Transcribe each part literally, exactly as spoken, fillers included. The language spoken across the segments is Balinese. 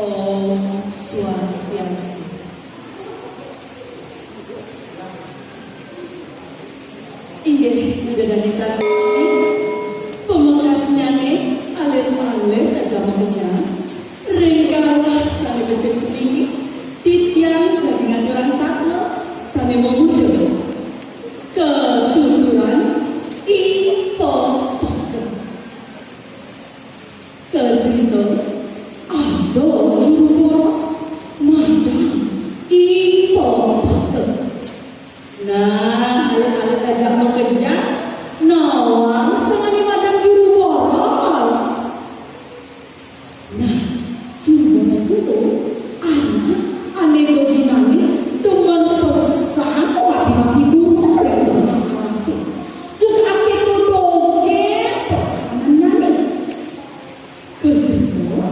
Om Swastiastu. Inggih, Ida dané sareng sami, pamekasnyané alit-alit aja makejang ring galah sané becik puniki, titiang jagi ngaturang satya sané mamuda katuturan I P P K. Kacerita, ada juru boros madang I P P K. Nah, alit-alit aja makejang, nawang sangkaning madang juru boros. Nah, juru boros ento anak ané geginané demen pesan ngati-ngati burung ring tengah alasé. Jeg akéto dogén pelaksanaannyané. Kacerita,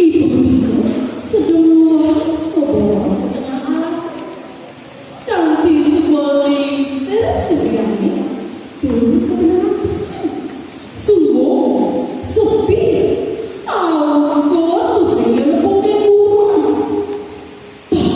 ibu punika sedeng luas maboros ka tengah alasé. Kanti suba lingsir suryané tur kabeneran pesan. Sunyi, sepi, angkut tusing nyelebungin burung. Tah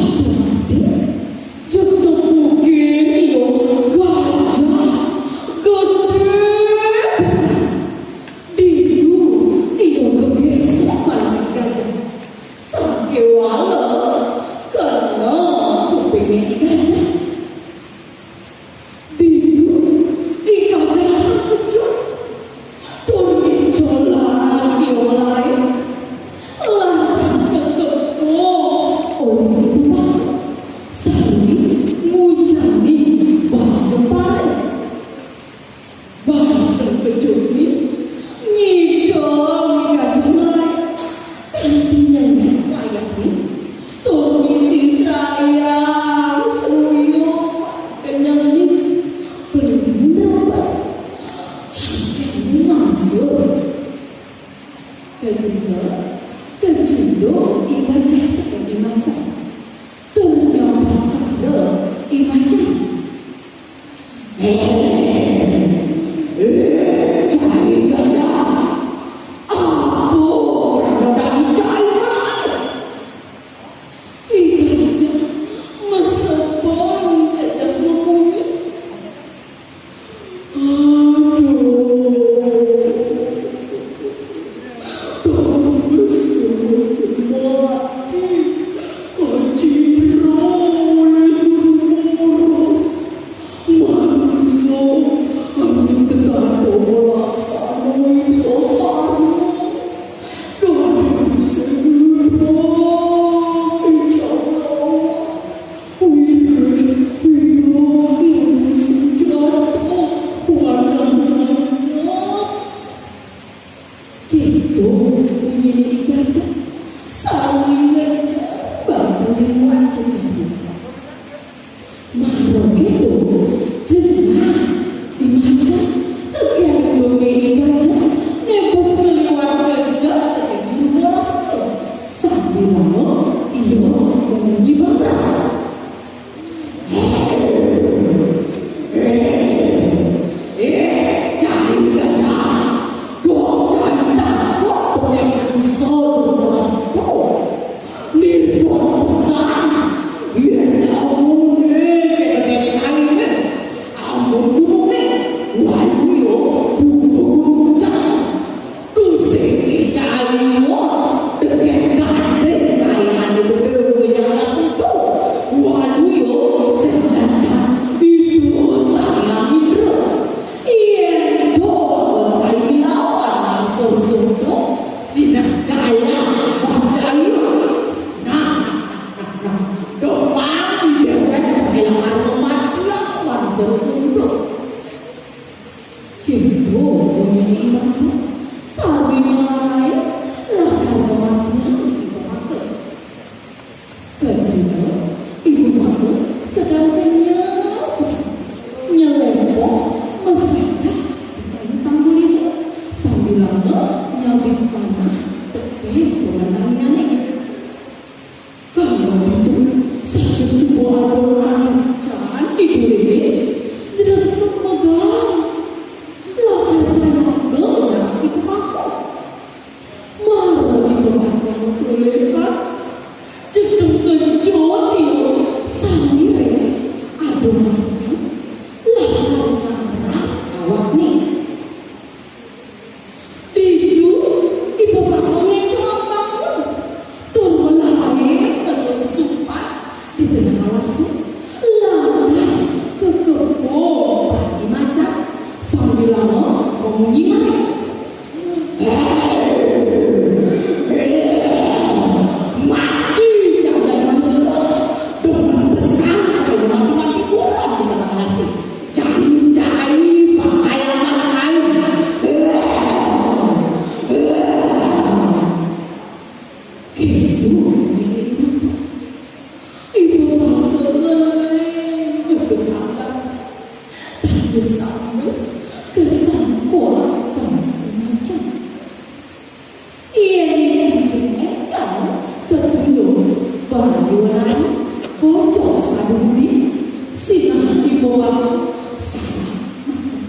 Wah, Yunani, bocor sadudi, sinah ibu bapak, salah macam.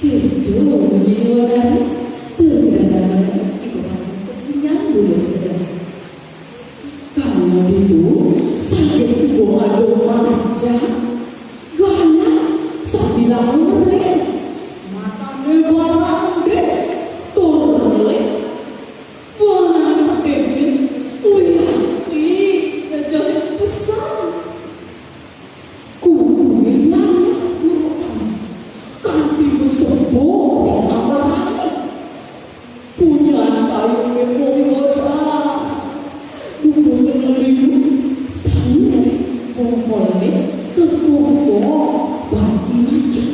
Gitu, bunyi Yunani, tuh, gara-gara itu, nyambung. Kalau itu, sakit subuh aduh manja, galak, sabilang urip, matane barang deh, tur ngelik, wah, deh, wih, ih, gajah pesan. Kukué nyanyah Quran kanthi mesebut ing amarane. Punyan kayune mung godang. Dumunge ngeliwat sawire mongkone kekumpul bagi macet.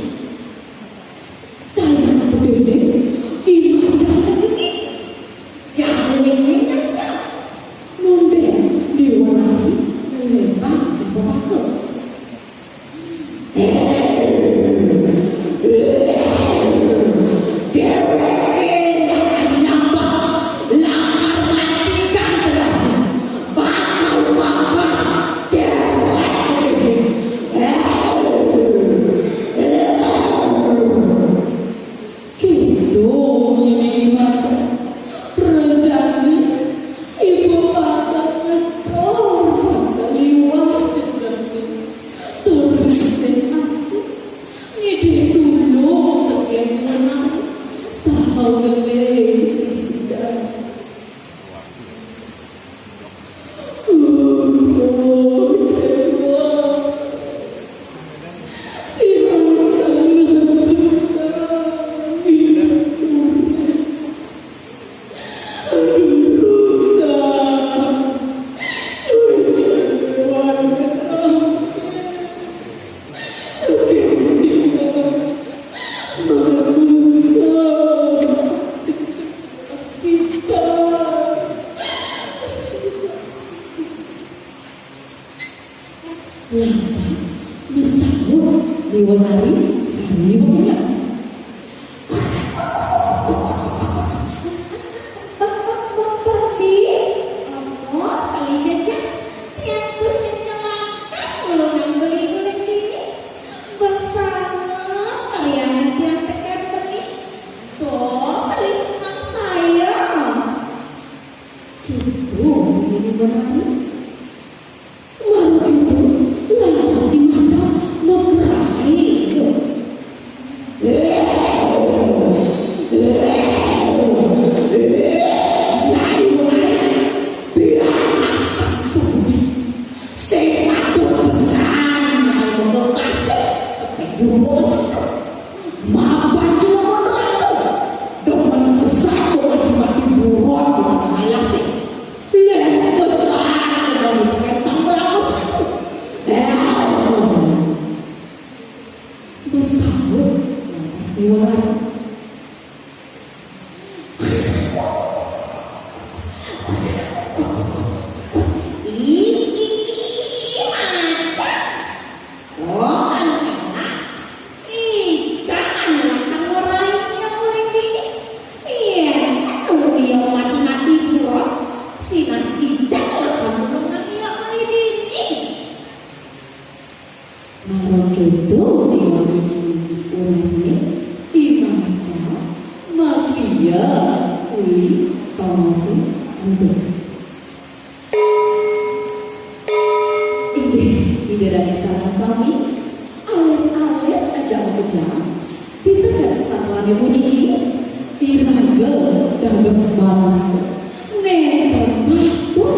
Sayang bedene imajang kejengit. Jangan yang nyenyak. Nundeng diwarnai lembang di pepaka. Dheweke lakar nyambah, lakar matikan terasi. Bakal babar. Dheweke. Gitu ngene macet. Rencane ibu bakal nyetor bakal liwat jejengku. Tur sing asik ngidih tulung teken menang. Saha ngeling sing sida. Lantas, mesahut Dewa Nari sarwi mengengek. Pepek-pepek di, ampun, beli jejak, tiang tusing kelakan, ngulungan beli kulit dini, bersama pariangan tiang tekan beli, bo beli senang saya. Gitu, ini Dewa Nari. Maruh itu, lantas dimaca, ngegerai itu. Nyai Wenari, biar asam sudi. Sing patut pesan, nyai mengkekasih, kepen jurus. Mapan jelema neraka. Demen pesan kok mati-mati buron di tengah alasé. Leh pesan kok mati sang Brahma satu. Besaut lantas Dewa Nari. Iki macet. Oh, anak-anak, ijang anak kang ngorahi tiang uling dini. Yén anu tiang mati-mati buron, sinah ijang lakon tulungan tiang uling dini. Mara kéto tiang uling dini, imaca makia uli pawase antuk. Inggih, Ida Dané sareng sami, alit-alit aja makejang, piteget satrané puniki, iraga dados baos. Nénten patut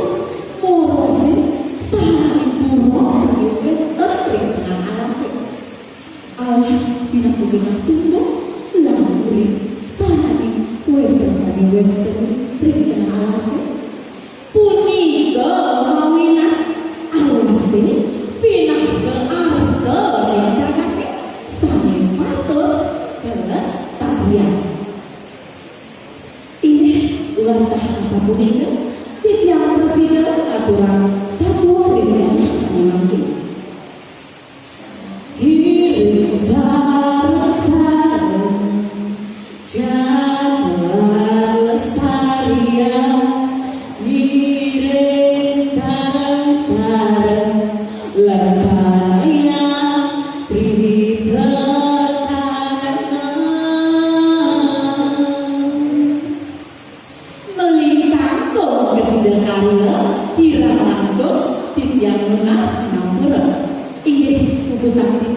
morosin sahaning pura sané wénten ring tengah alasé. Alas pinaka genah tunggal lan urip sahaning wénten sané wénten ring tengah alasé. Punika mawinan alasé pinaka arta ring jagaté sané patut kalestarian. Kirang langkung titiang nunas ngampura. Inggih, puputan